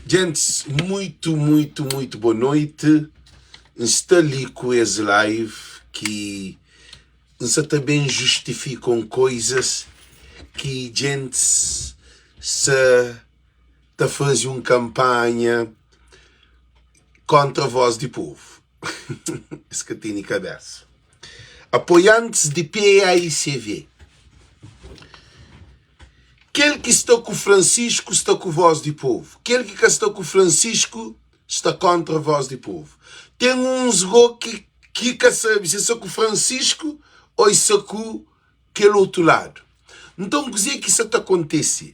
Djentis, muitu, muitu, muitu bo noiti. N sta li ku es live ki N sa ta ben justifika un koizas ki djentis sa ta faze un kanpanha kontra vós di povu. Es ka tene kabesa. Apoiantis di PAICV. Kel ki sta ku Francisco sta ku voz di povo, kel ki ka sta ku Francisco sta kontra voz di povo. Ten uns go ki ki ka sabe si sta ku Francisco o i sta ku kel otu ladu. Nton kuze ki sa ta kontese?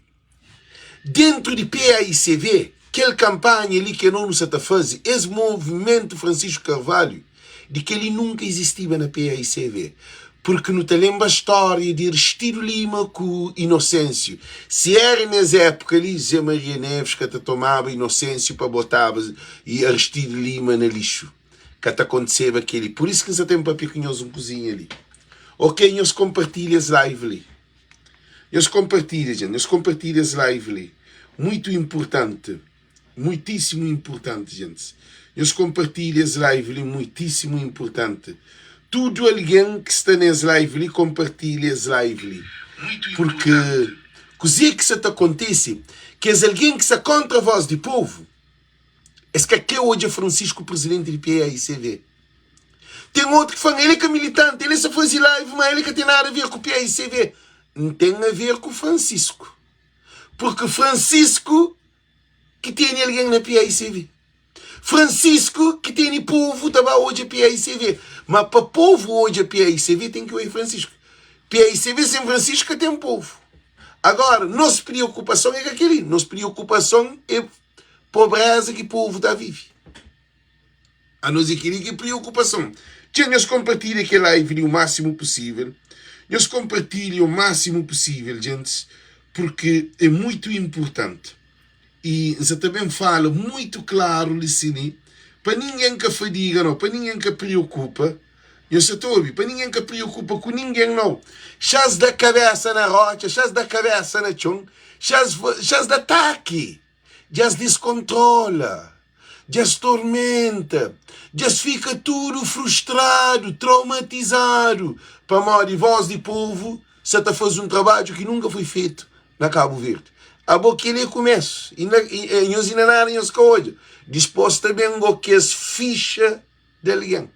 Dentru di PAICV, kel kanpanha li ke no nu sa ta faze, es movimentu Francisco Carvalho, di kel-li nunka izistiba na PAICV. Purki nu ta lenbra stória di Aristido Lima ku Inosensiu. Si éra nes épuka li, Zé Maria Neves ka ta tomaba Inosensiu pa botaba Aristido Lima na lixu. Ka ta kontiseba kel-li. Pur isu ki N sa ten papia ku nhos un kuzinha li. Ok, nhos konpartilha es live li. Nhos konpartilha, dja. Nhos konpartilha es live li. Muitu inpurtanti. Muitísimu inpurtanti, gentis. Nhos konpartilha es live li. Muitísimu inpurtanti. Tudu algen ki sta nes live li, konpartilha es live li. Purki kuzê ki sa ta kontise, kes algen ki sta kóntra vós di povu, Es ka kre odja Francisco presidente di PAICV. Ten outro ki fla, el é ka militante, el é sa faze live, ma el ka ten nada a ver ku PAICV. N ten a ver ku Francisco. Porque Francisco ki tene algen na PAICV. Francisco ki tene povo ta ba odja PAICV. Ma pa povo odja PAICV ten ki odja Francisco. PAICV sen Francisco ka ten povo. Agora, nos preocupason é ka kel-li. Nos preocupason é Pobreza ki povu ta vive. Anos é kel-li ki preokupason. Txeu nhos konpartilha kel live li o másimu pusível. Nhos konpartilha o másimu pusível, gentis, purki é muitu inpurtanti. I N sa ta ben fala muitu klaru li si li, pa ningen ka fadiga nau, pa ningen ka preokupa. Nhos sa ta obi? Pa ningen ka preokupa ku ningen nau. Xa-s da kabésa na rótxa, xa-s da kabésa na txon, xa-s da taki. Dja-s diskontrola, dja-s tormenta, dja-s fika tudu frustradu, traumatizadu, pamodi Voz di Povu sa ta faze un trabadju ki nunka foi fetu na Kabu Verdi. Abo kel-li é kumesu, inda nhos inda nada nhos ka odja. Dispos ta ben go kes fixa di algen.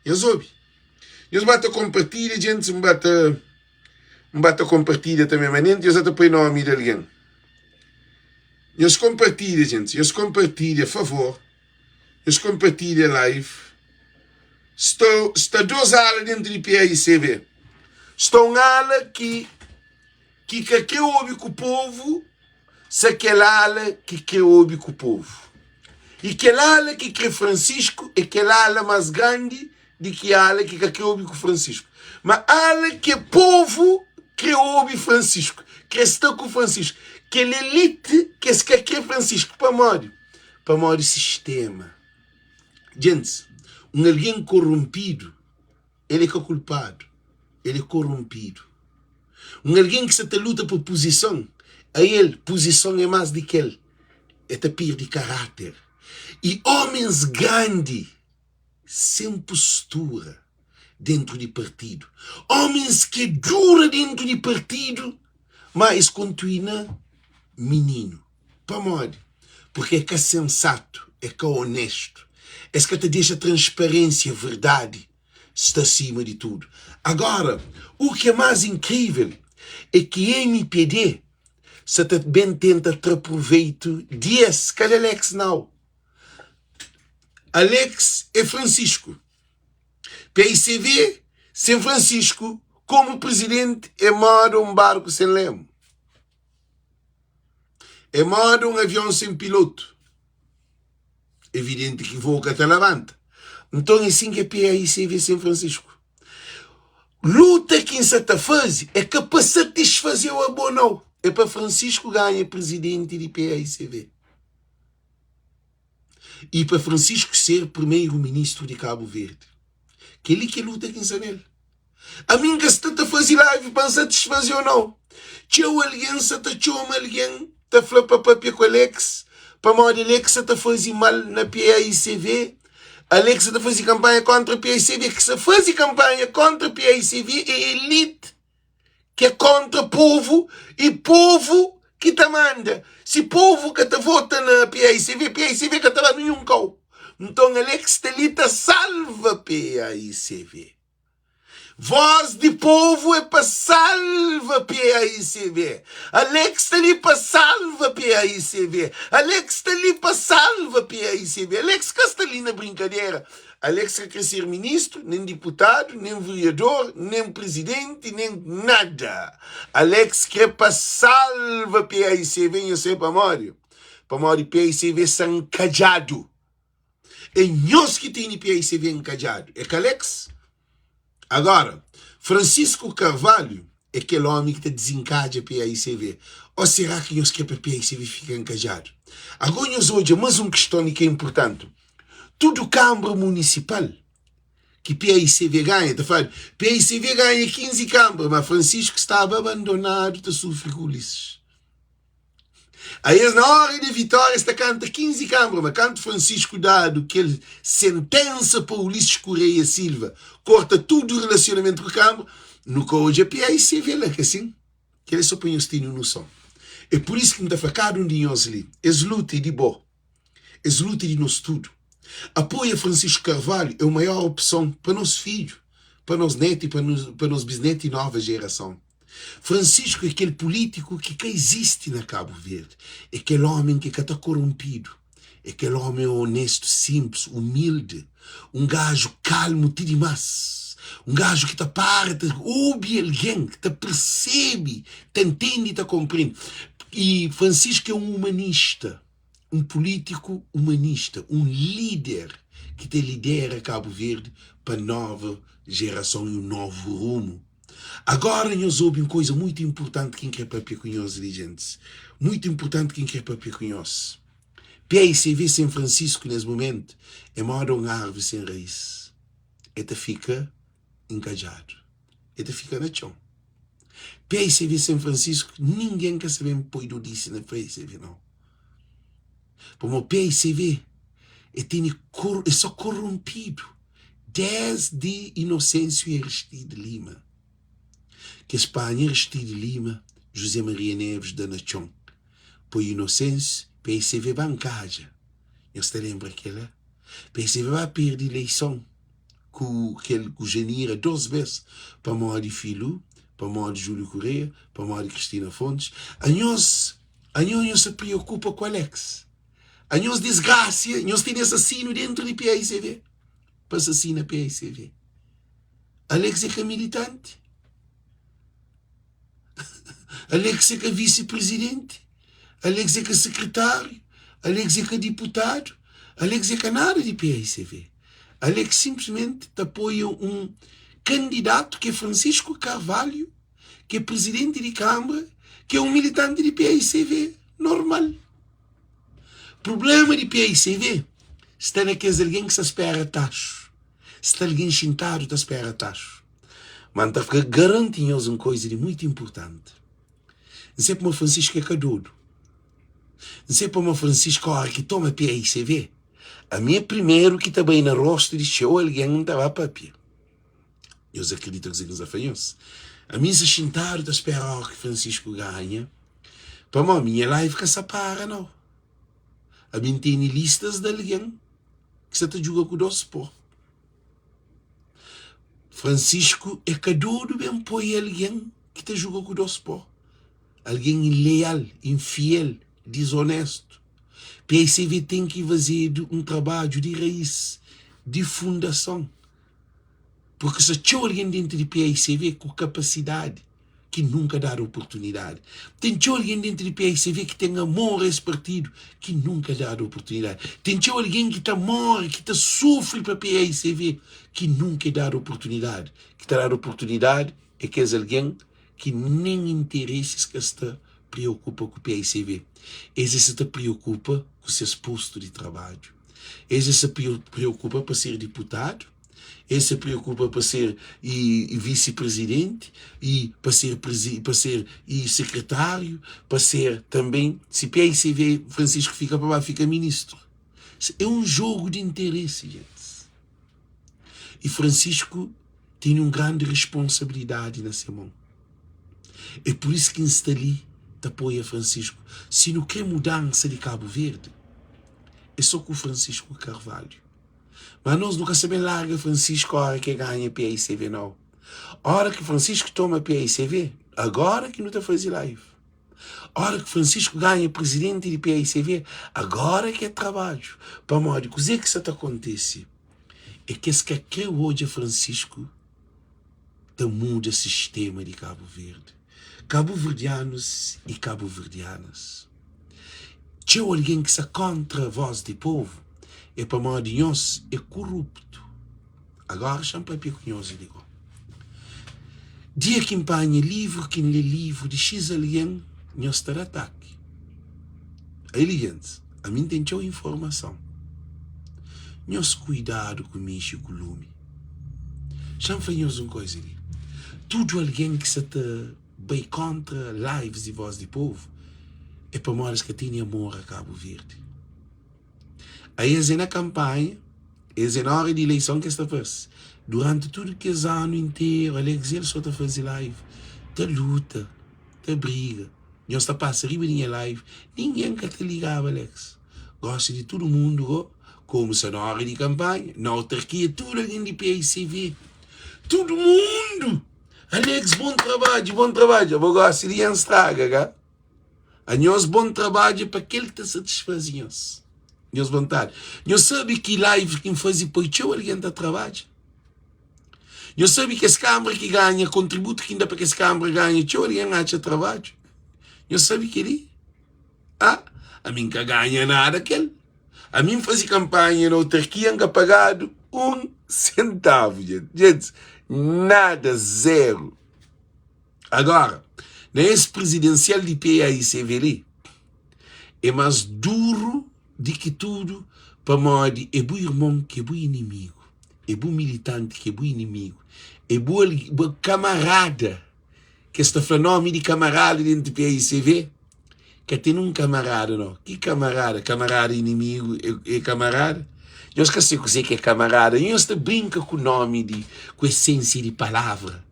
Nhos obi? Nhos ba ta konpartilha, djentis, N ba ta N ba ta konpartilha tanbe, ma nen nhos ta poi nomi di algen. Nhos konpartilha, djentis, nhos konpartilha, favor. Nhos konpartilha live. Sta, sta dos ala dentu di PAICV. Sta un ala ki ki ka kre obi ku povu, sa kel ala ki kre obi ku povu. I kel ala ki kre Francisco é kel ala más grandi di ki ala ki ka kre obi ku Francisco. Ma ala ki é povu kre obi Francisco, kre sta ku Francisco. Kel elite ki es ka kre Francisco. Pamodi? Pamodi sistema. Djentis, un algen korompidu, el é ka kulpadu, el é korompidu. Un algen ki sta ta luta pa puzison, a el, puzison é más di kel, el ta perde karáter. I ómens grandi sen postura dentru di partidu, ómens ki é dura dentru di partidu, má es kontinua mininu. Pamodi? Purki é ka sensatu, é ka onéstu, es ka ta dexa transparénsia, verdadi sta sima di tudu. Agora, u ki é más inkrível é ki mpd sa ta ben tenta tra proveitu di es, ka di Alex nau. Alex é Francisco. PICV sen Francisco komu prizidenti é moda un barku sen lemu. É moda un avion sen pilotu. Evidenti ki voo ka ta labanta. Nton é sin ki é PAICV sen Francisco. Luta ki N sa ta faze é ka pa satisfaze-u abo nau, é pa Francisco ganha prizidenti di PAICV i pa Francisco ser primeru ministru di Kabu Verdi. Kel-li ki é luta ki N sta nel. Ami N ka sta ta faze live pa N satisfaze-u nau. Txeu algen sa ta txoma algen ta fla pa papia ku Alex. Pamodi el é ki sa ta faze mal na paicv, el é ki sa ta faze kanpanha kóntra paicv, ki sa faze kanpanha kóntra paicv é elite ki é kóntra povu i povu ki ta manda. Si povu ka ta vota na paicv, paicv ka ta ba ninhun kau. Nton el é ki sta li ta salva paicv. Voz di povu é pa salva paicv. Alex sta li pa salva paicv. Alex sta li pa salva paicv. Alex ka sta li na brinkadera. Alex ka kre ser ministru, nen diputadu, nen vereador, nen prizidenti, nen nada. Alex kre pa salva paicv. Nhos sabe pamodi? Pamodi paicv sta nkadjadu. É nhos ki tene PICV nkadjadu, é ka Alex? Agora, Francisco Carvalho é kel omi ki ta dizinkadja PICV. Ou será ki nhos kre pa PICV fika nkadjadu? Agora nhos odja mas un kiston li ki é inpurtantu. Tudu kanbra munisipal ki PICV ganha, ta fladu PICV ganha 15 kanbra, ma Francisco staba abandonadu ta sufri ku Ulisses. Aí es na hora de vitória es ta kanta 15 kambra, ma kantu Francisco dadu kel sentensa pa Ulisses Correia Silva korta tudu relasionamentu ku kambra, nu ka odja PAICV la, ka sin? Kel é so pa nhos tene un noson. É pur isu ki N ta fla kada un di nhos li, es luta é di bo, es luta é di nos tudu. Apoia Francisco Carvalho é o maior opson pa nos fidju, pa nos netu i pa nos bisnetu i nova jerason. Francisco é kel pulítiku ki ka izisti na Kabu Verdi. É kel ómi ki ka ta koronpidu. É kel ómi onéstu, sinplis, umildi. Un gaju kalmu ti dimás. Un gaju ki ta para ta obi algen, ki ta persebe, ta ntende i ta konprende. I Francisco é un umanista. Un pulítiku umanista, un líder ki ta lidera Kabu Verdi pa nova jerason i un novu rumu. Agora nhos obi un koisa muitu inpurtanti ki N kre papia ku nhos li, gentis. Muitu inpurtanti ki N kre papia ku nhos. PICV sen Francisco nes mumentu é moda un arvi sen rais. E ta fika inkadjadu. E ta fika na txon. PICV sen Francisco, ningen ka sa ben poi dodisi na PICV, nau. Pamodi PICV e tene é so korompidu. Desdi Inocêncio e Aristide Lima Ki es panha Aristide Lima José Maria Neves da na txon Poi Inocêncio PSV ba nkadja Nhos ta lenbra kela? PSV ba perde ileison ku kel ku Janira dos bes Pamodi Filu Pamodi Júlio Correia Pamodi Cristina Fontes Anhos anhos nhos ta preokupa ku Alex Anhos disgrasia, nhos tene asasinu dentru di PAICV pa asasina PAICV. Alex é ka militanti, Alex é ka visi-prizidenti, Alex é ka sekretáriu, Alex é ka diputadu, Alex é ka nada di PAICV. Alex sinplismenti ta apoia un kandidatu ki é Francisco Carvalho, ki é prizidenti di Kanbra, ki é un militanti di PAICV normal. Prubléma di PICV sta na kes algen ki sta spera taxu. Sta algen xintadu ta spera taxu. Ma N ta fla garanti nhos un koiza di muitu inpurtanti. N se pamodi Francisco é ka dodu. N se pamodi Francisco óra ki toma PICV, ami é primeru ki ta bai na rostu di txeu algen N ta ba papia. Nhos akredita kuzê ki N sta fla nhos? Ami N sta xintadu ta spera óra ki Francisco ganha. Pamó mi nha live ka sa para nau. Ami N tene listas di algen ki sa ta djuga ku dos pó. Francisco é ka dodu ben poi algen ki ta juga ku dos pó. Algen ileal, infiel, dizonestu. PICV ten ki fazedu un trabadju di rais, di fundason. Purki sta txeu algen dentu di PICV ku kapasidadi ki nunka dadu oportunidadi. Ten txeu algen dentu di PICV ki ten amor a es partidu ki nunka dadu oportunidadi. Ten txeu algen ki ta móre, ki ta sufri pa PICV ki nunka é dadu oportunidadi. Ki ta dadu oportunidadi é kes algen ki nen interesi es ka sta preokupa ku PICV. Es es sa ta preokupa ku ses postu di trabadju. Es es sa preokupa pa ser diputadu. Es sa preokupa pa ser i visi-prezidenti, i pa ser pa ser i sekretáriu, pa ser tanben, si paicv Francisco fika pa ba fika ministru. É un jogu di interesi, gentis. I Francisco tene un grandi responsabilidadi na se mon. É pur isu ki N sta li ta apoia Francisco. Si nu kre mudansa di Kabu Verdi, é so ku Francisco Carvalho. Ma nos nu ka sa ben larga Francisco ora ki e ganha paicv nau. Ora ki Francisco toma paicv, agora ki nu ta fazi live. Ora ki Francisco ganha presidenti di paicv, agora ki é trabadju. Pamodi kuze ki sa ta kontise é ki es ka kre odja Francisco ta muda sistema di Kabu Verdi. Kabuverdianus i kabuverdianas, txeu algen ki sta kontra voz di povu é pamodi nhos é kuruptu. Agora xa-m papia ku nhos li go. Dia ki N panha livru, ki N lé livru di xis algen, nhos ta da ataki. Ai li gentis, ami N ten txeu informason. Nhos kuidadu ku mixi ku lumi. Xa-m fla nhos un koza li, tudu algen ki sa ta bai kontra lives di Voz di Povu é pamodi es ka tene amor a Kabu Verdi. Aes é na kanpanha, es é na óra di ileison ki es ta parse. Duranti tudu kes anu interu, Alex el so ta faze live, ta luta, ta briga. Nhos ta pasa riba di nha live, ningen ka ta ligaba Alex. Gosi di tudu mundu go, komu sta na óra di kanpanha, na autarkia, tudu algen di PICV, tudu mundu! Alex, bon trabadju, bon trabadju. Abo gosi di N straga, ka? Anhos bon trabadju é pa kel ki ta satisfaze nhos nhos vontadi. Nhos sabe ki live ki N faze poi txeu algen ta trabadja? Nhos sabe kes kanbra ki ganha kontributu ki N da pa kes kanbra ganha txeu algen atxa trabadju? Nhos sabe kel-li? Ah, ami N ka ganha nada kel. Ami N faze kanpanha na autarkia N ka pagadu un sentavu, gentis, nada, zeru. Agora, na es prizidensial di PAICV li, é más duru di ki tudu pamodi é bu irmon ki é bu inimigu, é bu militanti ki é bu inimigu, é bu bu kamarada ki es ta fla nomi di kamarada dentu PAICV, ka ten un kamarada no. Ki kamarada? Kamarada inimigu é kamarada? Nhos ka se kuzê ki é kamarada, nhos ta brinka ku nomi di ku esensia di palavra.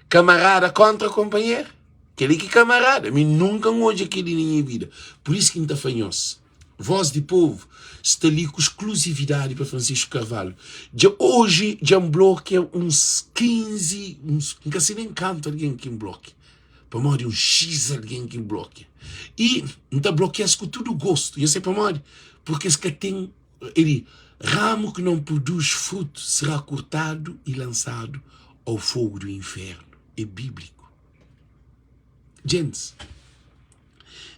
Kamarada kontra konpanher? Kel-li ki kamarada? Mi nunka N odja kel-li na nha vida. Pur isu ki N ta fla nhos, Voz di Povu sta li ku skluzividadi pa Francisco Carvalho. Dja oji dja N blokia uns 15, uns, N ka se nen kantu algen ki N blokia, pamodi uns xis algen ki N blokia. I N ta blokia-s ku tudu gostu. Nhos sabe pamodi? Purki es ka ten Ele, Ramo que não produz fruto será cortado e lançado ao fogo do inferno. É bíblico. Gents,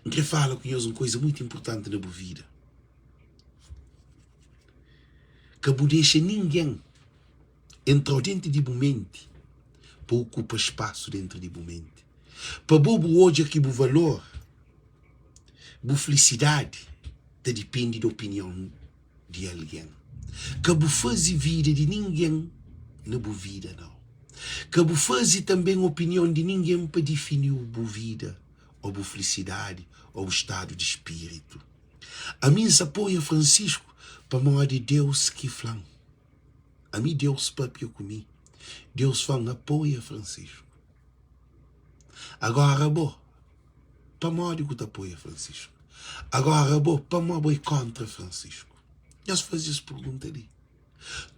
N kre fala ku nhos un koisa muito importante na bu vida. Ka bu dexa ninguém entrau dentro di bu mente pa ocupa espaço dentro di bu mente. Pa bo bu odja ki bu valor Bu filisidadi ta dipende di opinion di algen. Ka bu faze vida di ningen na bu vida, nau. Ka bu faze tanben opinion di ningen pa difini-u bu vida ô bu filisidadi ô bu stadu di spiritu. Ami N sa apoia Francisco pamodi é Deus ki fla-m. Ami Deus papia ku mi. Deus fla-m apoia Francisco. Agora bo. Pamodi ku ta apoia Francisco? Agora abo, pamodi bo é kontra Francisco? Nhos faze es pergunta li.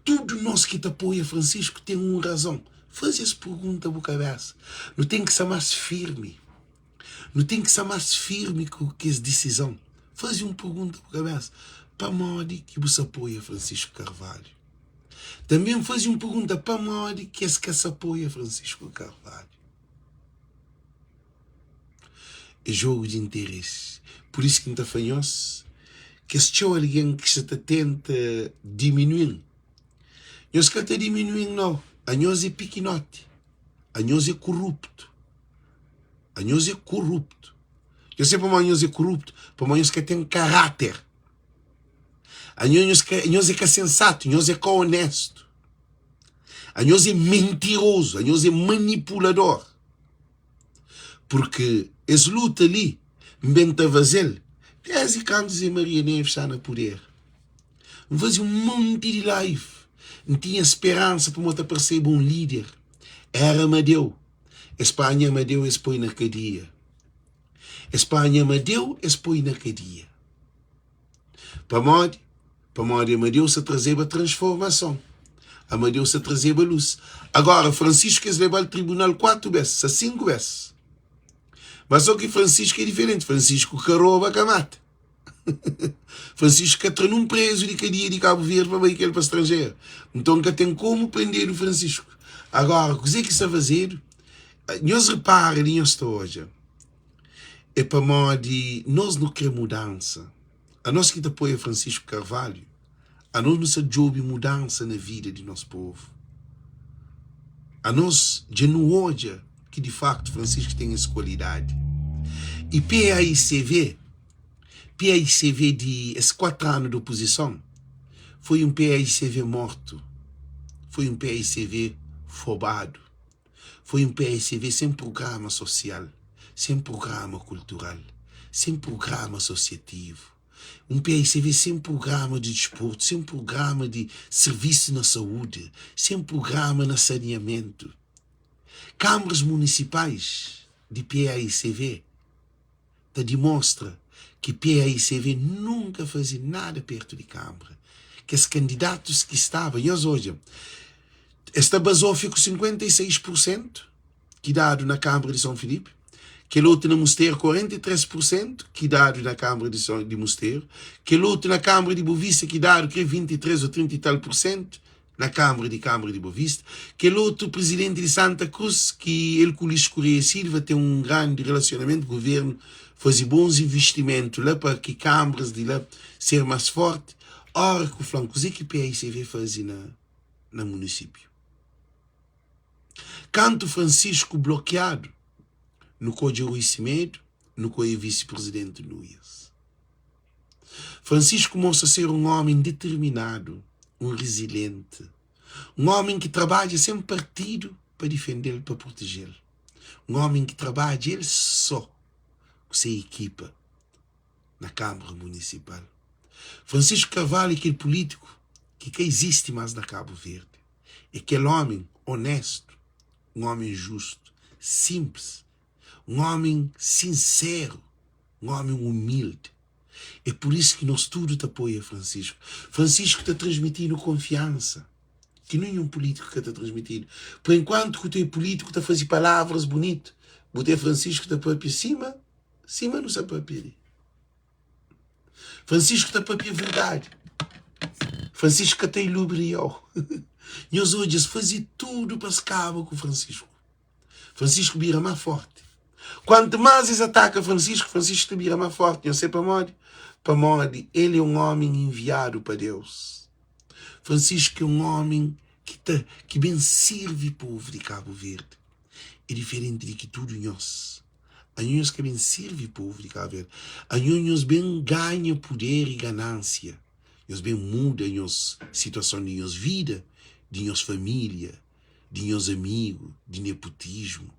Tudu nos ki ta apoia Francisco ten un razon. Faze es pergunta bu kabesa. Nu ten ki sta más firmi. Nu ten ki sta más firmi ku kes disizon. Faze un pergunta bu kabesa. Pamodi ki bu sa apoia Francisco Carvalho? Tanbê faze un pergunta, pamodi ki es ka sa apoia Francisco Carvalho? É jogu di interesi. Pur isu ki N ta fla nhos, kes txeu algen ki sta ta tenta diminui-m, nhos ka ta diminui-m nau. Anhos é pikinoti, anhos é koruptu, anhos é koruptu. Nhos sabe pamodi nhos é koruptu? Pamodi nhos ka ten karáter. Anhos nhos é ka sensatu, nhos é ka onéstu. Anhos é mentirozu, anhos é manipulador. Purki es luta li N ben ta faze-l desdi kantu Zé Maria Neves sta na puder. N faze un monti di live, N tinha speransa pamo ta parseba un lider. Éra Amadeu. Es panha Amadeu es poi na kadia. Es panha Amadeu es poi na kadia. Pamodi? Pamodi Amadeu sa trazeba transformason. Amadeu sa trazeba lus. Agora, Francisco es leba-l tribunal 4 bes, sa 5 bes. Mas só ki Francisco é diferenti. Francisco ka roba, ka mata. Francisco ka tra nun prezu di kadia di Kabu Verdi pa bai ku el pa stranjeru. Nton ka ten komu prendedu Francisco. Agora, kuzê ki sta fazedu? Nhos repara li, nhos ta odja. É pamodi nos nu kre mudansa. Anos ki ta apoia Francisco Carvalho, anos nu sa djobe mudansa na vida di nos povu. Anos dja nu odja ki di faktu Francisco ten es kualidadi. I paicv, paicv di es 4 anu di opozison foi un paicv mortu, foi un paicv fobadu. Foi un PSV sen prugrama sosial, sen prugrama kultural, sen prugrama asosiativu. Un PSV sen prugrama di disportu, sen prugrama di sirvisu na saúdi, sen prugrama na saniamentu. Kâmaras munisipais di PAICV ta dimostra ki paicv nunka faze nada pertu di Kâmara. Kes kandidatus ki staba, nhos odja, es ta bazofia ku 56 pur sentu ki dadu na Kâmara di São Filipe, kel otu na Musteru 43 pur sentu ki dadu na Kâmara di São di Musteru, kel otu na Kâmara di Bovista ki dadu kre 23 ô 30 i tal pur sentu. na Kâmara di Kâmara di Bovista. Kel otu prizidenti di Santa Cruz, ki el ku Luís Correia Silva ten un grandi relasionamentu, guvernu faze bons investimentu la pa ki kâmaras di la ser más forti. Óra ku fla-m kuzê ki paicv faze na na munisípiu. Kantu Francisco blokiadu, nu ka odja Rui Semedo, nu ka oia visi-prizidenti Nuias. Francisco mostra ser un ómi diterminadu, un rizilienti, un ómi ki trabadja sen partidu pa difende-l, pa proteje-l, un ómi ki trabadja el sô ku se ekipa na Kâmara Munisipal. Francisco Carvalho é kel pulítiku ki ka izisti más na Kabu Verdi. É kel ómi onéstu, un ómi justu, sinplis, un ómi sinseru, un ómi umildi. É pur isu ki nos tudu ta apoia Francisco. Francisco ta transmiti-nu konfiansa ki ninhun pulítiku ka ta transmiti-nu. Pur enkuantu ku tê pulítiku ta faze palavras bunitu, bu tê Francisco ta pâpia sima sima nu sa pâpia li. Francisco ta pâpia verdadi. Francisco ka ta ilubriau. Nhos odja, es faze tudu pa es kaba ku Francisco. Francisco bira má fórti. Kuantu más es ataka Francisco, Francisco ta bira má fórti. Nhos sabe pamodi? Pamodi el é un ómi enviadu pa Deus. Francisco é un ómi ki ta ki ben sirvi povu di Kabu Verdi. É diferenti di ki tudu nhos. Anho nhos ka ben sirvi povu di Kabu Verdi. Anho nhos ben ganha puder i ganánsia. Nhos ben muda nhos situason di nhos vida, di nhos família. di nhos amigu, di nepotismu.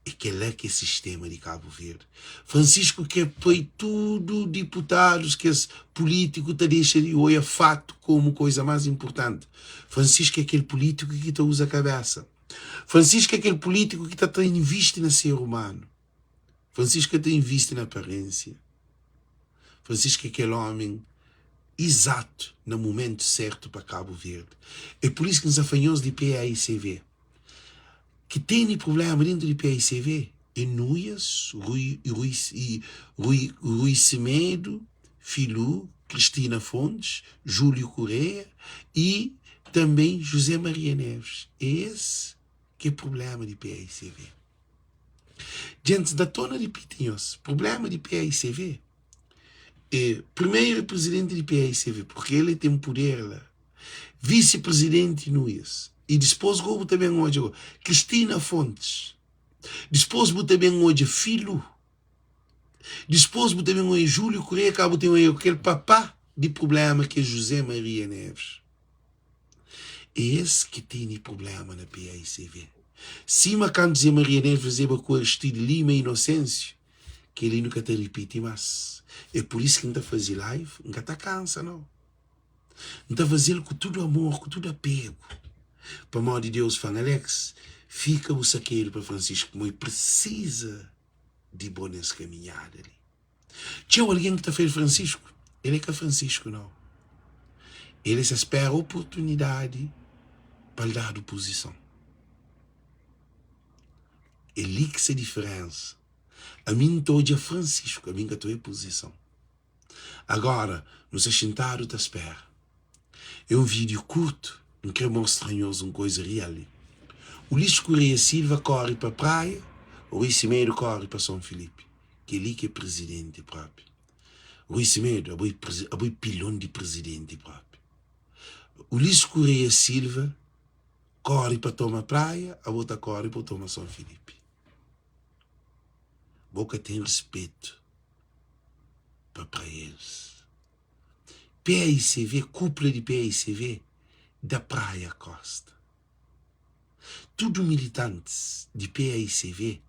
É kel-la ki é sistéma di Kabu Verdi. Francisco krê poi tudu diputadus, kes pulítiku ta dexa di oia fatu komu koiza más inpurtanti. Francisco é kel pulítiku ki ta uza kabésa. Francisco é kel pulítiku ki ta ta invisti na ser umanu. Francisco ka ta invisti na aparênsia. Francisco é kel ómi izatu na mumentu sértu pa Kabu Verdi. É pur isu ki N sa fla nhos di paicv ki tene prubléma déntu di paicv é Nuias, Rui, Rui, Rui, Rui Semedo, Filú, Cristina Fontes, Júlio Correia y tanbê José Maria Neves. É es ki é prubléma di paicv. Djentis da torna ripiti nhos, prublema di paicv é primeiro presidenti di paicv porque el é ten puder la, visi presidenti Nuias e dispos go bu ta ben odja go Cristina Fontes, dispos bu ta ben odja Filu, dispos bu ta ben odja Julio Correia ka bu ten odja kel papa di prublema ki é José Maria Neves. É es ki tene prubléma na paicv. Sima kantu Zé Maria Neves fazeba ku Aristide Lima i Inocêncio, kel-li nu ka ta ripiti más. É pur isu ki N ta faze live, N ka ta kansa nau. N ta faze-l ku tudu amor, ku tudu apegu. Pamodi Deus fla-m, Alex, fika bu sakedu pa Francisco, pamodi el prisiza di bo nes kaminhada li. Txeu algen ki ta fla el Francisco, el é ka Francisco nau. El é sa spera oportunidadi pa el dadu puzison. É li ki sta diferensa. Ami N ta odja Francisco, ami N ka ta odja puzison. Agora nu sta xintadu ta spera. É un vídiu kurtu, N kre mostra nhos un koza rial li. Ulisses Correia Silva kóre pa Praia, Rui Semedo kóre pa Son Filipe. Kel-li ki é prizidenti propi. Rui Semedo, abo é abo é pilon di prizidenti propi. Ulisses Correia Silva kóre pa toma Praia, abo ta kóre pa bu toma Son Filipe. Bo ka ten respetu pa praieros. PAICV, cúpula di PAICV da Praia Costa. Tudu militantis di PAICV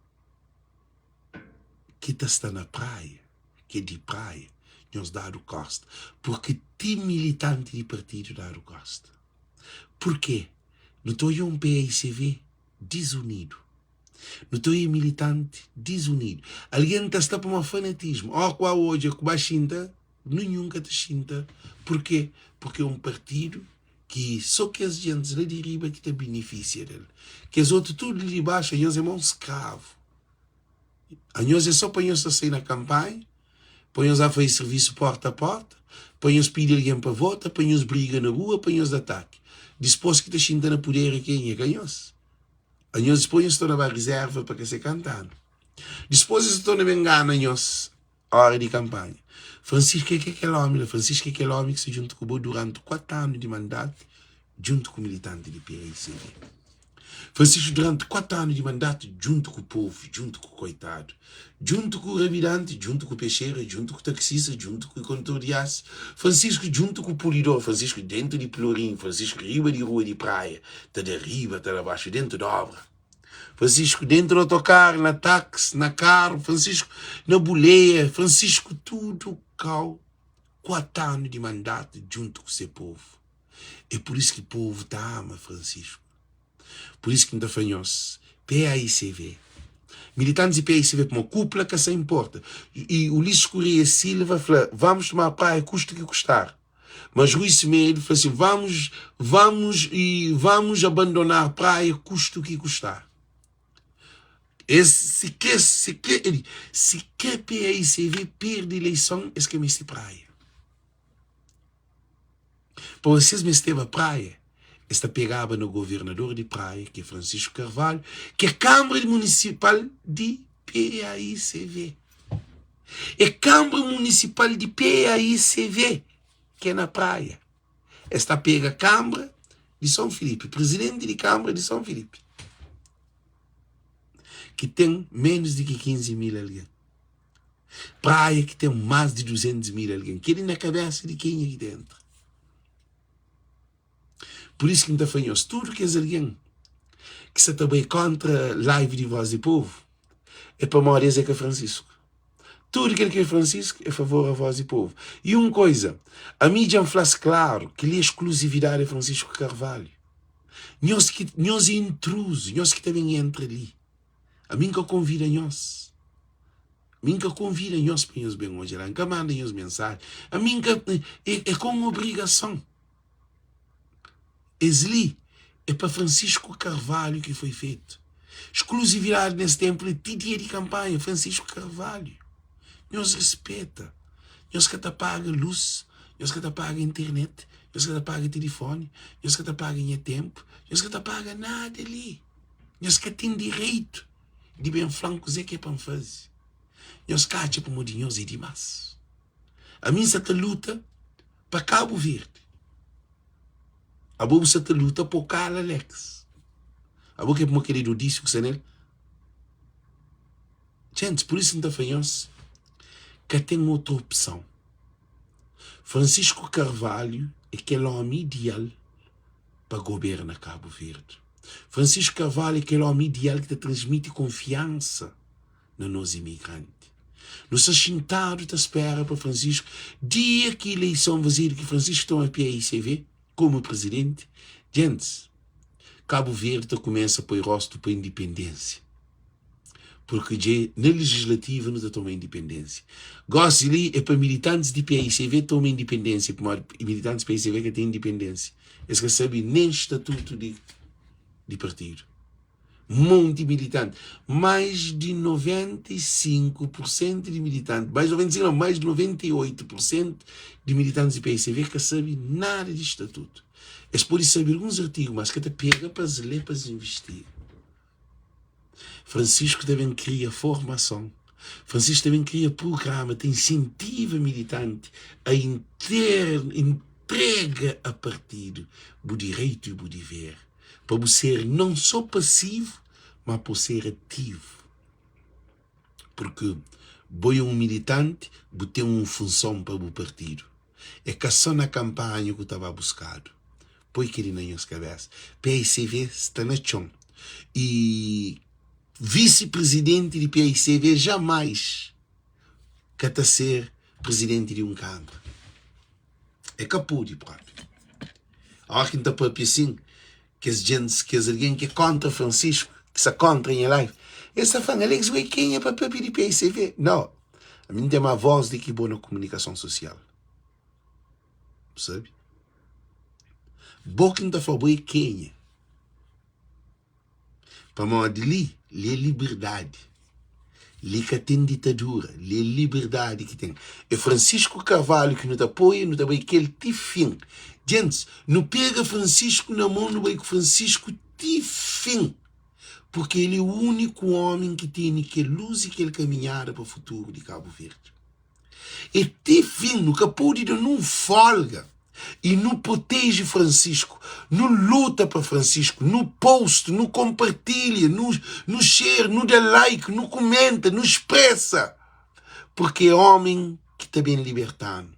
ki ta sta na Praia, ki é di Praia, nhos dadu costa, porque ti militanti di partidu dadu costa. Porquê? Nu ta odja un PAICV dizunidu. Nu ta oia militanti dizunidu. Algen ta sta pamodi fanatismu. Ó ku a odja ku ba xinta, ninhun ka ta xinta. Purkê? Purkê é un partidu ki so kes jentis la di riba ki ta binifisia del. Kes otu tudu li di baxu, anhos é mau skravu. Anhos é so pa nhos ta sai na kanpanha, pa nhos ba faze sirvisu porta a porta, pa nhos pidi algen pa vota, pa nhos briga na rua, pa nhos da ataki. Dispôs ki ta xinta na puder é kenha? É ka nhos. Anhos dipôs nhos torna ba rizerva pa ka se kantanu. Dipôs es ta torna ben ngana nhos óra di kanpanha. Francisco é ke kel ómi la. Francisco é kel ómi ki sta djuntu ku bo duranti 4 anu di mandatu djuntu ku militanti di PAICV. Francisco duranti 4 anu di mandatu djuntu ku povu, djuntu ku koitadu, djuntu ku rabidanti, djuntu ku pexera, djuntu ku taksista, djuntu ku kondutor di ás, Francisco djuntu ku pulidor, Francisco dentu di pilorinhu, Francisco riba di rua di Praia, ta da riba, ta da baxu, dentu d'obra. Francisco dentu di otokaru, na taksi, na karu, Francisco na buleia, Francisco tudu kau, 4 anu di mandatu djuntu ku se povu. É pur isu ki povu ta ama Francisco. Pur isu ki N ta fla nhos, PAICV, militantis di PAICV, pamodi kupla ka sa inporta. I Ulisses Correia Silva fla, vamos tomar praia custe o que custar. Mas Rui Semedo fla assim, vamos, vamos e vamos abandonar praia custe o que custar. Es, se ke, se ke, se ke PAICV perde eleição, es ka meste praia. Pamodi si es mesteba Praia, es ta pegaba na governador di Praia, ki é Francisco Carvalho, ki é Kanbra Munisipal di PAICV. É Kanbra Munisipal di PAICV ki é na Praia. Es ta pega Kanbra di Son Filipi, prizidenti di Kanbra di Son Filipi, ki ten menus di ki 15 mil algen. Praia ki ten más di 200 mil algen. Kel-li na kabésa di kenha ki ta entra? Pur isu ki N ta fla nhos, tudu kes algen ki sta ta bai kóntra live di Voz di Povu, é pamodi es é ka Francisco. Tudu kel ki é Francisco é favor a Voz di Povu. I un koza, ami dja N fla-s klaru, kel-li é skluzividadi di Francisco Carvalho. Nhos ki, nhos é intruzu, nhos ki ta ben entra li. Ami N ka konvida nhos. Mi N ka konvida nhos pa nhos ben odja la. N ka manda nhos mensaji. Ami N ka, é, é ka un obrigason. Es li é pa Francisco Carvalho ki foi fetu. Skluzividadi nes tenpu li ti dia di kanpanha, Francisco Carvalho. Nhos rispeta. Nhos ka ta paga lus, nhos ka ta paga internet, nhos ka ta paga tilifoni, nhos ka ta paga nha tenpu, nhos ka ta paga nada li. Nhos ka ten direitu di ben fla-m kuzê ki é pa N faze. Nhos ka atxa pamodi nhos é dimás. Ami N sa ta luta pa Kabu Verdi. Abo bu sa ta luta pa bu kala Alex. Abo ki é pamodi kel idodisiu ki sta nel. Gentis, pur isu N ta fla nhos, ka ten otu opson. Francisco Carvalho é kel ómi ideal. pa goberna Kabu Verdi. Francisco Carvalho é kel omi ideal ki ta transmiti konfiansa na nos imigranti. Nu sta xintadu ta spera pa Francisco, dia ki ileison fazedu ki Francisco toma paicv komu prizidenti, djentis, Kabu Verdi ta kumesa poi rostu pa indipendensia. Purki dje na legislativa nu ta toma indipendensia. Gosi li e pa militantis di paicv toma indipendensia, pamodi militantis paicv ka ten indipendensia. Es ka sabe nen statutu di di partidu. Monti militanti, mais di 95 pur sentu di militanti, mais di 95 nau, mais di 98 pur sentu di militantis di paicv ka sabe nada di statutu. Es pode sabe alguns artigu, mas ka ta pega pa es lé, pa es investiga. Francisco ta ben kria formason, Francisco ta ben kria prugrama ta insentiva militanti a intrega a partidu bu direitu i bu diver pa bu ser non so pasivu ma pa bu ser ativu purki bo e un militanti bu ten un funson pa bu partidu. É ka só na kanpanha ku ta ba buskadu. Poi kel-li na nhos kabésa. Paicv sta na txon y visi-prizidenti di paicv jamais ka ta ser prizidenti di un kanbra. É ka pode propi. Óra ki N ta papia asin, kes djentis, kes algen ki é kóntra Francisco, ki sta kóntra nha live, es ta fla-m, Alex, bo é kenha pa papia di paicv? Nau, ami N ten más vós di ki bo na komunikason sosial. Bu sabe? Bo ki N ta fla, bo é kenha? Pamodi li, li é liberdadi. Li ka ten ditadura, li é liberdadi ki ten. É Francisco Carvalho ki nu ta apoia, nu ta bai ku el ti fin. Djentis, nu pega Francisco na mon, nu bai ku Francisco ti fin. Purki el é úniku ómi ki tene kel lus i kel kaminhada pa futuru di Kabu Verdi. E ti fin nu ka pode da nun folga i nu proteje Francisco, nu luta pa Francisco, nu post, nu kompartilha, nu nu share, nu da like, nu kumenta, nu spresa, porque é homen ki ta ben liberta-nu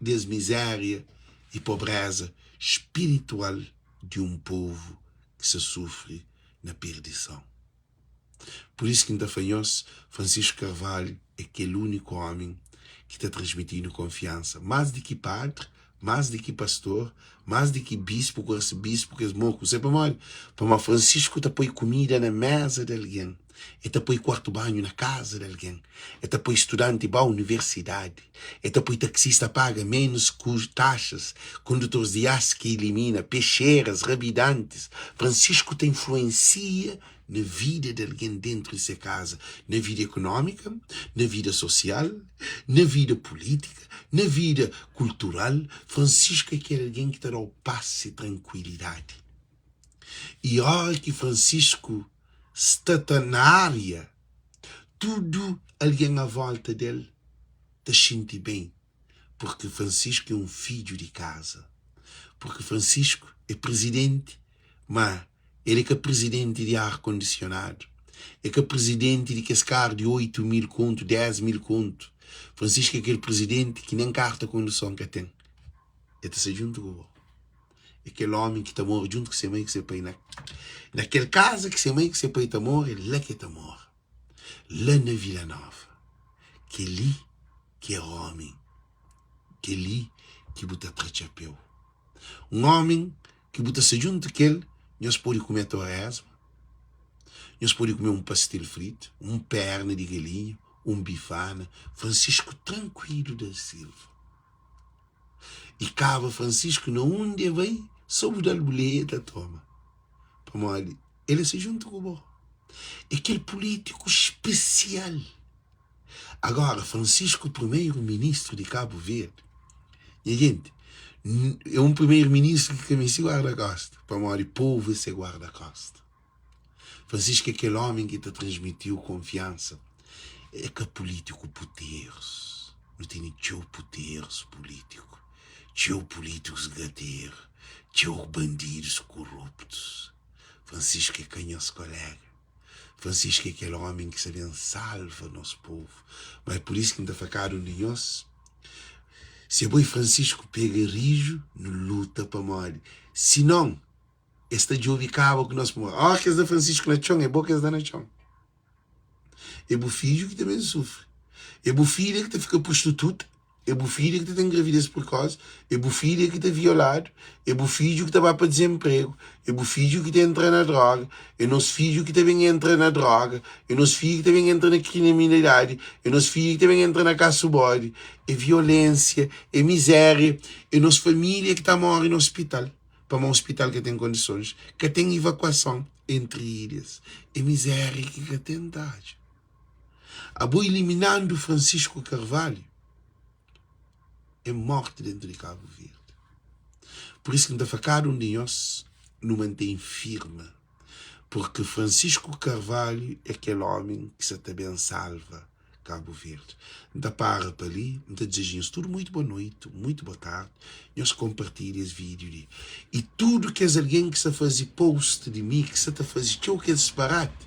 des mizeria i pobreza spiritual di un povu ki sa sufri na perdison. Pur isu ki N ta fla nhos, Francisco Carvalho é kel úniku ómi ki ta transmiti-nu konfiansa, más di ki padri, más di ki pastor, más di ki bispu ku arsebispu, kes moku. Sabe pamodi? Pamodi Francisco ta poi kumida na méza di algen, el ta poi kuartu banhu na kaza di algen, el ta poi studanti ba universidadi, el ta poi taksista paga ménus taxas, kondutoris di as ki ilimina, pexeras, rabidantis. Francisco ta influensia na vida di algen déntu di se kaza, na vida ekonómika, na vida sosial, na vida pulítika, na vida kultural. Francisco é kel algen ki ta da-u pas i trankuilidadi. I óra ki Francisco sta ta na ária, tudu algen a vólta del ta xinti ben, purki Francisco é un fidju di kaza, purki Francisco é prizidenti, má El é ka prizidenti di ar kondisionadu. É ka prizidenti di kes karu di 8 mil kontu, 10 mil kontu. Francisco é kel prizidenti ki nen karta konduson ka ten. El ta sta djuntu ku bo. É kel omi ki ta mora djuntu ku se mai ku se pai na na kel kaza ki se mai ku se pai ta mora, é la ki el ta mora. La na Vila Nova. Kel-li ki é omi. Kel-li ki bu ta tra txapéu. Un omi ki bu ta sta djuntu ku el, nhos pode kume toresma, nhos pode kume un pastel fritu, un perna di galinha, un bifana. Francisco Tranquilo da Silva. I kaba Francisco na undi e bai, so bu da-l buleia e ta toma. Pamodi el e sta djuntu ku bo. E kel pulitiku spesial. Agora, Francisco primeiro ministro di Cabo Verde, nha gente, é um primeiro ministro ki ka meste guarda-costa, pamodi povo é se guarda-costa. Francisco é kel homem ki ta transmitiu konfiansa, é ka político puterus, nu tene txeu puterus político, txeu políticos gateru, txeu bandidus koruptus. Francisco é ka nhos kolega. Francisco é kel ómi ki sa ben salva nos povu. Ma é pur isu ki N ta fla kada un di nhos, si abo i Francisco pega riju, nu luta pamodi sinon. Es ta djobe kaba ku nos pamodi óras ki es da Francisco na txon é bo ki es da na txon. É bu fidju ki ta ben sufri. É bu filha ki ta fika prostituta. É bu filha ki ta ten gravidez prekosi. É bu filha ki ta violadu. É bu fidju ki ta ba pa dizenpregu. É bu fidju ki ta entra na droga. É nos fidju ki ta ben entra na droga. É nos fidju ki ta ben entra na kriminalidadi. É nos fidju ki ta ben entra na kasu bodi. É violensia, é mizéria. É nos família ki ta móre na ospital pamodi ospital ka ten kondisons, ka ten ivakuason entri ilhas. É mizéria ki ka ten tadju. Abo iliminandu Francisco Carvalho é morti dentu di Cabo Verde. Por isso ki N ta fla kada un di nhos nu mantém firma, porque Francisco Carvalho é kel omi ki sa ta ben salva Cabo Verde. N ta para pa li, N ta dizeja nhos tudu muitu boa noiti, muitu boa tardi, nhos konpartilha es vídiu li. I tudu kes algen ki sta faze post di mi, ki sta ta faze txeu kes disparati,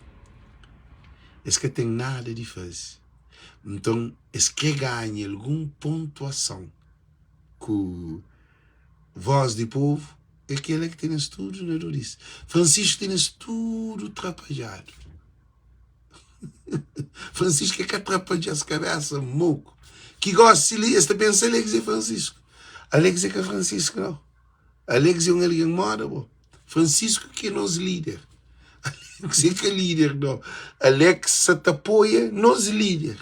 es ka ten nada di faze. Nton, es kre ganha algun pontuason ku Voz di Povu, é kela ki tene-s tudu na duris. Francisco tene-s tudu trapadjadu. Francisco é ka trapadja-s kabésa moku. Ki gósi li es ta pensa Alex é Francisco. Alex é ka Francisco nau. Alex é un algen móda bo. Francisco ki é nos líder. Alex é ka líder nau. Alex sa ta apoia nos líder.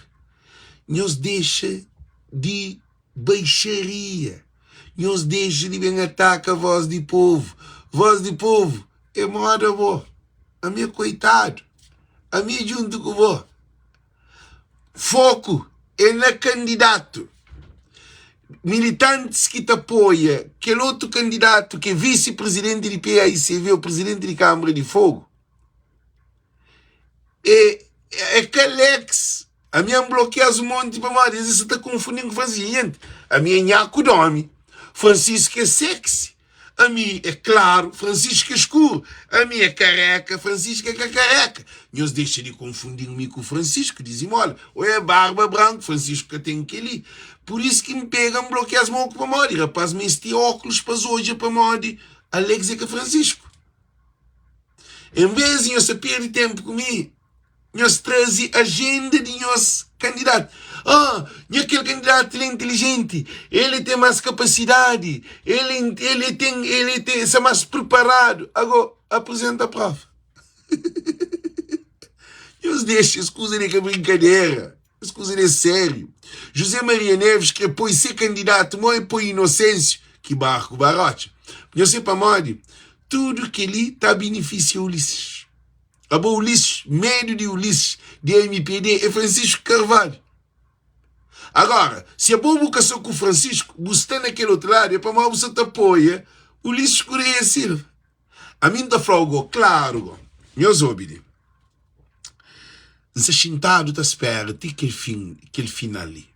Nhos dexa di baixaria. Nhos dexa di ben ataka voz di povu. Voz di povu é móda bo. Ami é koitadu. Ami é djuntu ku bo. Foku é na kandidatu. Militantis ki ta apoia kel otu kandidatu ki é visi-prizidenti di PAICV ô prizidenti di Kanbra di Fogu é é ka Alex. Ami N blokia-s un monti pamodi es sa ta konfundi-m ku Francisco. Gente, ami é nhaku d'omi, Francisco é sexy. Ami é klaru, Francisco é skuru. Ami é kareka, Francisco é ka kareka. Nhos dexa di konfundi-m mi ku Francisco, dizimola. Ô é barba branku, Francisco ka ten kel-li. Pur isu ki N pega N blokia-s moku pamodi rapaz meste óklus pa es odja pamodi Alex é ka Francisco. En vez di nhos ta perde tenpu ku mi, nhos traze ajenda di nhos kandidatu. Ah, nha kel kandidatu li é intilijenti, el ten más kapasidadi, el el ten el ten sta más priparadu. Ago, aprizenta prova. Nhos dexa es kuza di ka brinkadera, es kuza di é sériu. José Maria Neves kre poi se kandidatu mo e poi Inosensiu ki barku ba rotxa. Nhos se pamodi tudu keli ta binifisia Ulisses. Abo Ulisses, medu di Ulisses di mpd é Francisco Carvalho. Agora, si abo bu ka sta ku Francisco, bu sta na kel otu ladu, é pamodi bu sta ta apoia Ulisses Correia Silva. Ami N ta fla-u go, klaru go, nhos obi li. N sta xintadu ta spera ti kel fin, kel final li.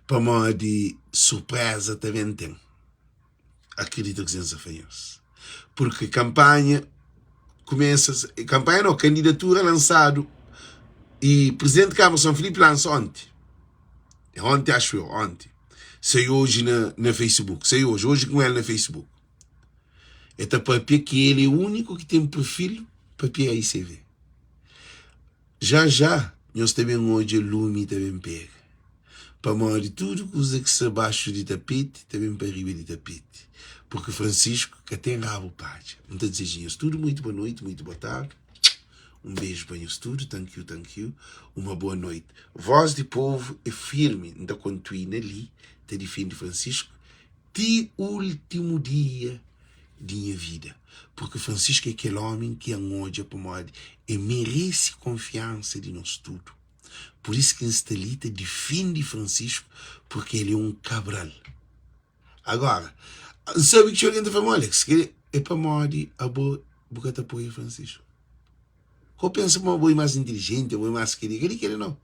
Pamodi surpreza ta ben ten. Akredita kuzê N sta fla nhos. Purki kanpanha kumesa, kanpanha nau, kandidatura lansadu y Prizidenti Kamara San Filipi lansa onti, onti axu eu, onti, sai oji na na Facebook, sai oji, oji ku el na Facebook. El ta papia ki el é úniku ki ten perfil pa PAICV. Já já nhos ta ben odja lumi ta ben pega, pamodi tudu kuza ki sta baxu di tapeti ta ben pa riba di tapeti, purki Francisco ka ten rabu padja. N ta dizeja nhos tudu muitu boa noiti, muitu boa tardi, un beju pa nhos tudu, thank you, thank you, uma boa noiti. Voz di povu é firmi, N ta kontuina li ta difende Francisco ti últimu dia di nha vida, purki Francisco é kel ómi ki N odja pamodi e merese konfiansa di nos tudu. Pur isu ki N sta li ta difende Francisco, purki el é un Cabral. Agora, N sabe ki txeu algen ta fla-m, Alex, kel-li é pamodi abo bu ka ta apoia Francisco. Ka bu pensa ma bo é más intilijenti, abo é más kel-li, kel-li, kel-li, nau.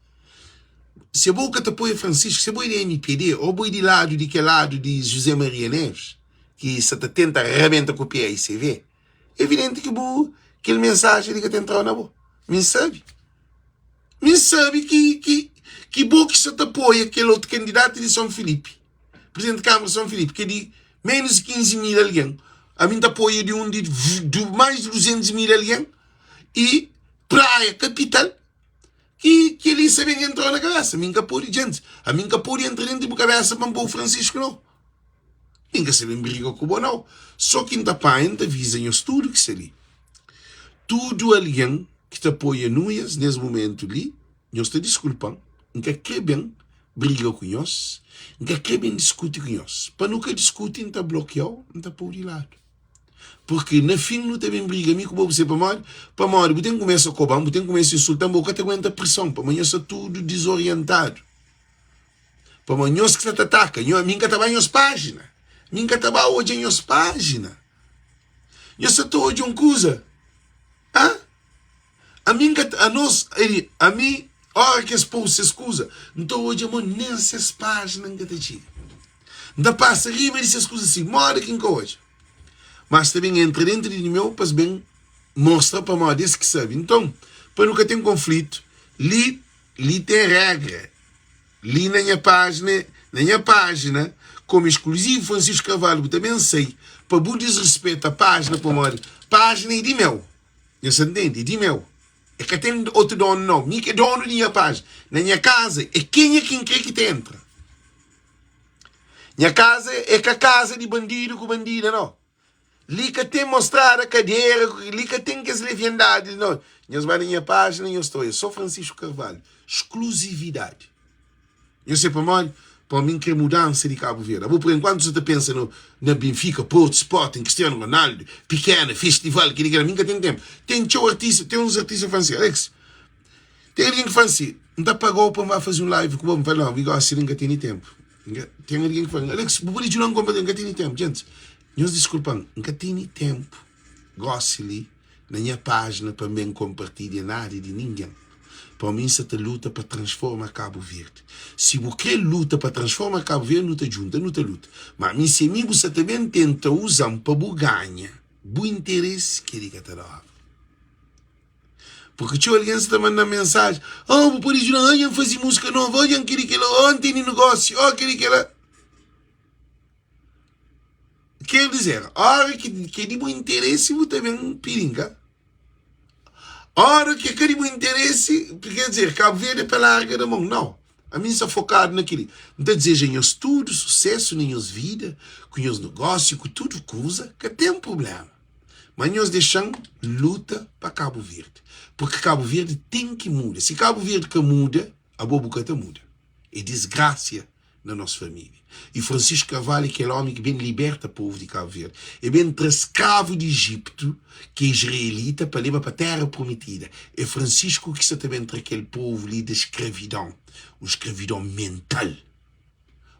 Si abo ka ta apoia Francisco, si abo é di mpd ô abo é di ladu di kel ladu di José Maria Neves, ki sa ta tenta rabenta ku PAICV, é evidenti ki bu kel mensajen li ka ta entrau na bo. Mi N sabe. Mi N sabe ki, ki, ki bo ki sa ta apoia kel otu kandidatu di Son Filipi, prizidenti di Kamara di Son Filipi, ki é di menus di 15 mil algen. Ami N ta apoia di un di más di 200 mil algen i Praia kapital ki kel-li sa ben entra-u na kabésa. Mi N ka pode, djentis, ami N ka pode entra déntu di bu kabésa pa N pô-u Francisco nau. Mi N ka sa ben briga ku bo nau. Sô ki N ta panha, N ta aviza nhos tudu ki sta li. Tudu algen ki ta apoia Nuias nes mumentu li, nhos ta diskulpa-m, N ka kre ben briga ku nhos, N ka kre ben diskuti ku nhos. Pa nu ka diskuti, N ta blokia-u, N ta pô-u di ladu. Purki na fin nu ta ben briga mi ku bo. Bu sabe pamodi? Pamodi bu ten kumesa koba-m, bu ten kumesa insulta-m, bo ka ta aguenta prison, pamodi nhos sta tudu dizorientadu. Pamodi nhos ki sta ta ataka, nho, mi N ka ta ba nhos pájina, mi N ka ta ba odja nhos pájina. Nhos sta ta odja un kuza, ha? Ami N ka ta, anos, ami, ora ki es pô ses kuza, N ta odja ma nen ses pájina N ka ta txiga. N ta pasa riba di ses kuza si, moda ki N ka odja. Mas ta ben entra dentru di meu pa es ben mostra pamodi es ki sabe. Nton, pa nu ka ten konflitu, li, li ten regra. Li na nha pájina, na nha pájina, komu eskluzivu Francisco Carvalho, bu ta ben sai pa bu disrispeta pájina pamodi pájina é di meu. Nhos ta ntende? É di meu. É ka ten otu donu nau. Mi ki é donu di nha pájina. Na nha kaza é kenha ki N kre ki ta entra. Nha kaza é ka kaza di bandidu ku bandida nau. Li ka ten mostrada kadera, li ka ten kes leviandadi li nau. Nhos ba na nha pájina nhos ta odja so Francisco Carvalho. Skluzividadi. Nhos sai pamodi? Pamodi mi N kre mudansa di Kabu Verdi. Abo por enkuantu sa ta pensa no na Benfica, Porto, Sporting, Cristiano Ronaldo, Pikena, festival, kili kila. Mi N ka ten tenpu. Ten txeu artista, ten uns artista ki fla si, Alex, ten algen ki fla si, N ta pagau pa N ba faze un live ku bo. N fla, nau, mi gosi li N ka tene tenpu. Ten algen ki fla, Alex, bu pode djuda-m konpra? N ka tene tenpu. Djentis, nhos diskulpa-m, N ka tene tenpu gosi li. Na nha pájina pa N ben konpartilha nada di ningen. Pamodi mi N sa ta luta pa transforma Kabu Verdi. Si bu kre luta pa transforma Kabu Verdi, nu ta djunta, nu ta luta. Ma mi si mi bu sa ta ben tenta uza-m pa bu ganha bu interesi, kel-li ka ta da óra. Purki txeu algen sa ta manda-m mensaji, Oh, bu pode djuda-m, oh, dja N faze múzika novu, oh, dja N kel-li kel-la, oh, N tene nogósiu, oh, kel-li kel-la. Ker dizer, ora ki é di bu interesi bu ta ben pidi-m, ka? Ora ki é ka di bu interesi, ker dizer, Kabu Verdi é pa larga na mon. Nau, ami N sta fokadu na kel-li. N ta dizeja nhos tudu susesu na nhos vida, ku nhos nogósiu, ku tudu kuza, ka ten prubléma. Ma nhos dexa-m luta pa Kabu Verdi, purki Kabu Verdi ten ki muda. Si Kabu Verdi ka muda, abo bu ka ta muda. É disgrasia na nos família. E Francisco Carvalho é kel ómi ki ben liberta povu di Kabu Verdi. E ben tra skravu di Ejiptu, ki é israelita, pa leba pa Téra Prometida. É Francisco ki sa ta ben tra kel povu li di skravidon, un skravidon mental,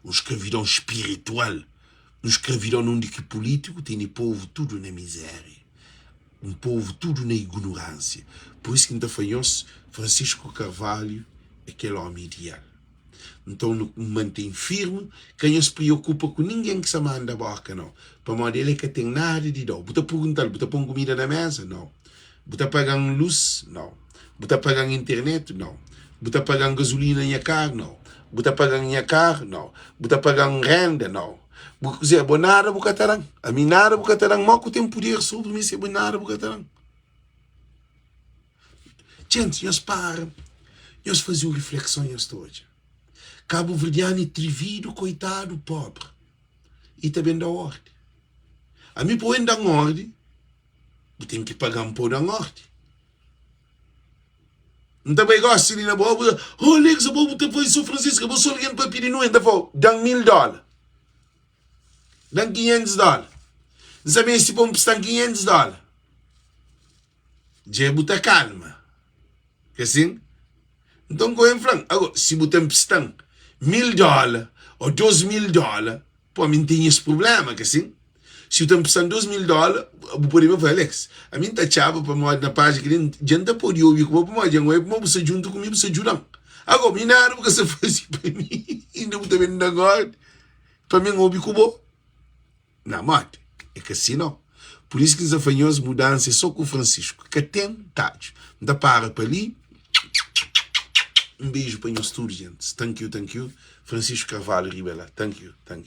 un skravidon spiritual, un skravidon undi ki pulítiku tene povu tudu na mizéria, un povu tudu na ignoránsia. Pur isu ki N ta fla nhos, Francisco Carvalho é kel ómi ideal. Nton nu mantém firmi, ka nhos priokupa ku ningen ki sta manda boka nau, pamodi el e ka ten nada di dau. Bu ta pergunta-l, bu ta pon kumida na meza? Nau. Bu ta paga-m lus? Nau. Bu ta paga-m internet? Nau. Bu ta paga-m gazulina na nha karu? Nau. Bu ta paga-m nha karu? Nau. Bu ta paga-m renda? Nau. Bu kuzê? Bo nada bu ka ta da-m. Ami nada bu ka ta da-m. Mo ku ten puder sobri mi si bo nada bu ka ta da-m? Djentis, nhos para, nhos faze un riflekson, nhos ta odja. Kabuverdianu é trividu, koitadu, pobri i ta ben da ordi. Ami pa N da-m ordi, bu ten ki paga-m pa bu da-m ordi. N ta bai gosi li na bo, bu ta, oh Alex, abo bu ta faze São Francisco, abo so algen pa pidi nu, N ta fla-u, da-m 1000 dóla, da-m 500 dóla. N sa meste pa bu nprista-m 500 dóla. Dja bu ta kalma, ka sin? Nton Cohen fla-m, Ago, si bu ta npista-m 1000 dóla ô 2000 dóla, pô, ami N ten es prubléma, ka sin? Si bu ta npista-m 2000 dóla, bu pode ben fla, Alex, ami N ta atxaba pamodi na pájina kel-li, dja N ta pode obi ku bo pamodi dja N obi pamodi bu sta djuntu ku mi, bu sta djuda-m. Ago, mi nada bu ka sta faze pa mi, inda bu ta ben da-m órdi pa mi N obi ku bo. Na modi? É ka si nau. Pur isu ki N sa fla nhos mudansa é so ku Francisco. Ka ten tadju. N ta para pa li. Un beiju pa nhos tudu, gentis. Thank you, thank you. Francisco Carvalho riba la. Thank you, thank you.